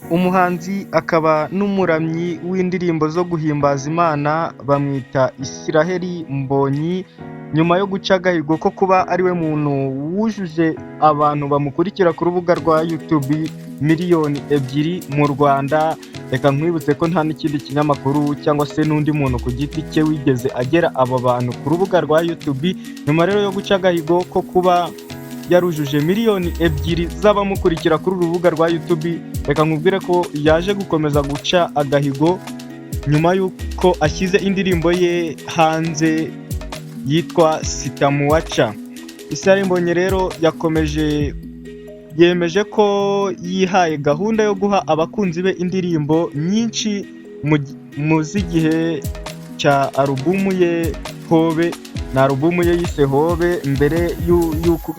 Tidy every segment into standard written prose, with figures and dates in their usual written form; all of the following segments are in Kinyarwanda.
Umuhanzi akaba n'umuramyi w'indirimbo zo guhimbaza Imana bamwita Israel Mbonyi, nyuma yo guca agahigo ko kuba ariwe muntu wujuje abantu bamukurikira ku rubuga rwa YouTube 2 miliyoni mu Rwanda. Reka nkwibutse ko nta n'ikindi kinyamakuru cyangwa se n'undi muntu ku giti cye wigeze agera aba bantu ku rubuga rwa YouTube. Nyuma rero yo guca agahigo ko kuba yarujuje 2 miliyoni z'abamukurikira kuri uru rubuga rwa YouTube, reka nkubwire ko yaje gukomeza guca agahigo nyuma y'uko ashyize indirimbo ye hanze yitwa Sitamuwacha. Israel Mbonyi rero yakomeje yemeje ko yihaye gahunda yo guha abakunzi be indirimbo nyinshi mu z'igihe cya alubumu ye Hobe, ni alubumu ye yise Hobe, mbere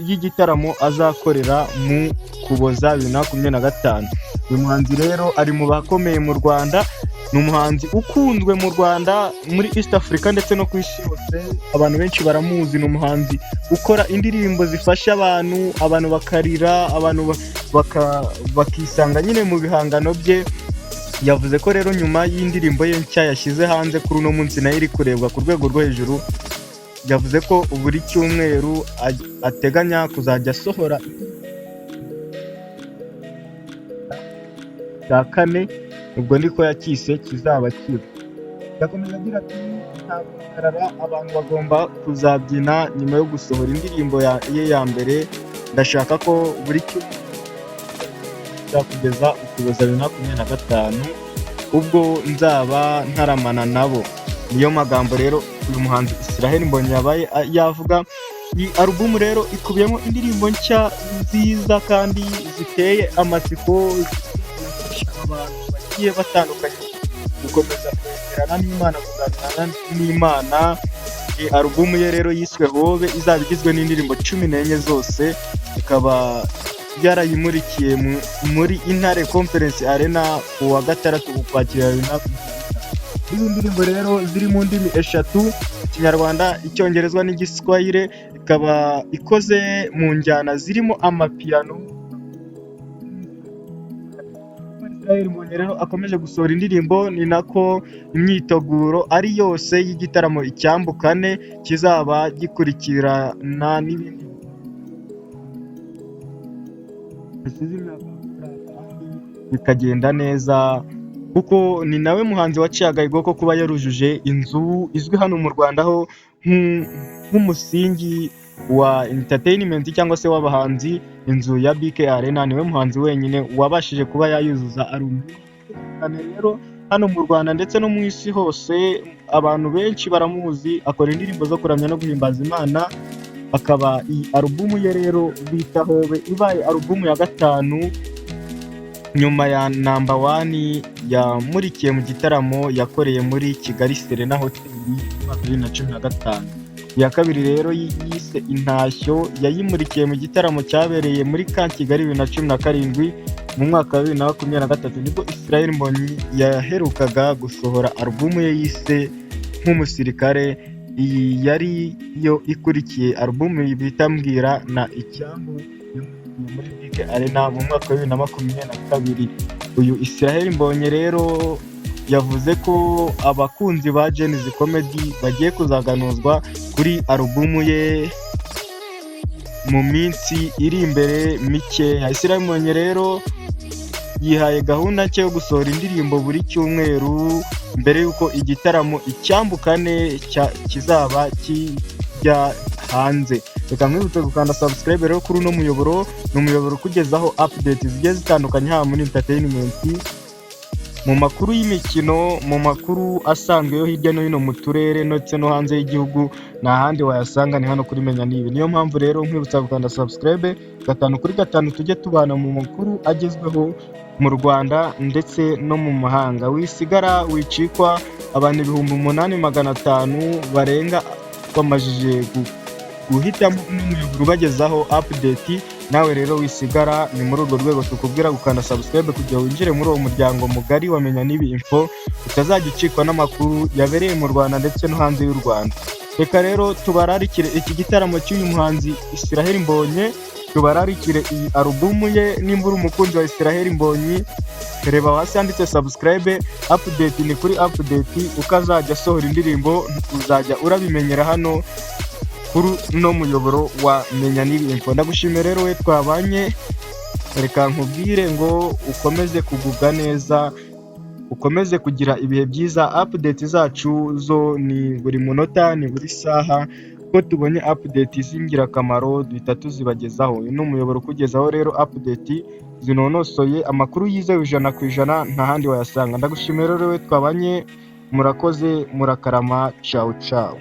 y'igitaramo azakorera mu Kuboza 2025. Uyu muhanzi rero ari mu bakomeye mu Rwanda, ni umuhanzi ukunzwe mu Rwanda, muri East Africa ndetse no ku isi yose, abantu benshi baramuzi. Ni umuhanzi ukora indirimbo zifasha abantu, abantu bakarira, abantu bakisanga nyine mu bihangano bye. Yavuze ko rero nyuma y'indirimbo ye nshya yashyize hanze kuri uno munsi, nayo iri kurebwa ku rwego rwo hejuru, yavuze ko buri cyumweru ateganya kuzajya asohora cya kane, ubwo niko yakise kizaba kiba. Yakomeje agira ati: "Nta guhagarara, abantu bagomba kuzabyina nyuma yo gusohora indirimbo ye ya mbere. Ndashaka ko buri cyumweru kugeza Ukuboza 2025, ubwo nzaba ntaramana nabo." Niyo magambo rero uyu muhanzi Israel Mbonyi yabaye yavuga. Iyi alubumu rero ikubiyemo indirimbo nshya nziza kandi ziteye amatsiko, zifasha abantu bagiye batandukanye gukomeza kwegerana n'Imana, kuganira n'Imana. Iyi alubumu ye rero yiswe Hobe izaba igizwe n'indirimbo 14 zose, ikaba yarayimurikiye muri Intare Conference Arena ku wa 6 Ukwakira 2025. Izi ndirimbo rero ziri mu ndimi eshatu: Ikinyarwanda, Icyongereza n'Igiswahili, ikaba ikoze mu njyana zirimo amapiano. Israel Mbonyi rero akomeje gusohora indirimbo, ni nako imyiteguro ari yose y'igitaramo Icyambu kane kizaba gikurikirana n'ibindi hashize imyaka kandi bikagenda neza, kuko ni nawe muhanzi waciye agahigo ko kuba yarujuje inzu izwi hano mu Rwanda ho nk'umusingi wa entertainment cyangwa se w'abahanzi, inzu ya BK Arena. Niwe muhanzi wenyine wabashije kuba yayuzuza. Ari cyane rero hano mu Rwanda ndetse no mu isi hose, abantu benshi baramuzi, akora indirimbo zo kuramya no guhimbaza Imana. Akaba iyi alubumu ye rero bita Hobe ibaye alubumu ya gatanu nyuma ya Number One yamurikiye mu gitaramo yakoreye muri Kigali Serena Hotel mu mwaka wa 2015. Iya kabiri rero yise Intashyo yayimurikiye mu gitaramo cyabereye muri Camp Kigali 2017. Mu mwaka wa 2023 nibwo Israel Mbonyi yaherukaga gusohora alubumu ye yise Nk'umusirikare. Iyi yari yo ikurikiye alubumu bita Mbwira na Icyambu yamurikiye muri BK Arena mu mwaka wa 2022. Uyu Israel Mbonyi rero yavuze ko abakunzi ba Gen-Z Comedy bagiye kuzaganuzwa kuri alubumu ye mu minsi iri imbere mikeya. Israel Mbonyi rero yihaye gahunda nshya yo gusohora indirimbo buri cyumweru mbere y'uko igitaramo Icyambu kane kizaba kijya hanze. Reka nkwibutse gukanda subscribe rero kuri uno muyoboro. Ni umuyoboro ukugezaho update zigiye zitandukanye, haba muri entertainment, mu makuru y'imikino, mu makuru asanzwe yo hirya no hino mu turere ndetse no hanze y'igihugu. Nta handi wayasanga, ni hano kuri Menya Nibi. Niyo mpamvu rero nkwibutsa gukanda subscribe, gatanu kuri gatanu tujye tubana mu makuru agezweho mu Rwanda ndetse no mu mahanga. Wisigara wicikwa, abantu 8500 barenga bamajije guhitamo uno muyoboro ubagezaho update. Nawe rero wisigara, ni muri urwo rwego tukubwira gukanda subscribe kugira winjire muri uwo muryango mugari wa Menya Nibi Info, utazajya ucikwa n'amakuru yabereye mu Rwanda ndetse no hanze y'u Rwanda. Reka rero tubararikire iki gitaramo cy'uyu muhanzi Israel Mbonyi. Tubararikire iyi alubumu ye. Nimba uri umukunzi wa Israel Mbonyi, reba hasi handitse subscribe. Update ni kuri update, uko azajya asohora indirimbo uzajya urabimenyera hano kuri uno muyoboro wa Menya N'Ibintu. Ndagushimiye rero we twabanye. Reka nkubwire ngo ukomeze kugubwa neza, ukomeze kugira ibihe byiza. Update zacu zo ni buri munota, ni buri saha. Ko tubonye update z'ingirakamaro duhita tuzibagezaho. Uyu ni umuyoboro ukugezaho rero update zinonosoye, amakuru yizewe 100%, nta handi wayasanga. Ndagushimiye rero we twabanye. Murakoze, murakarama. Ciao ciao.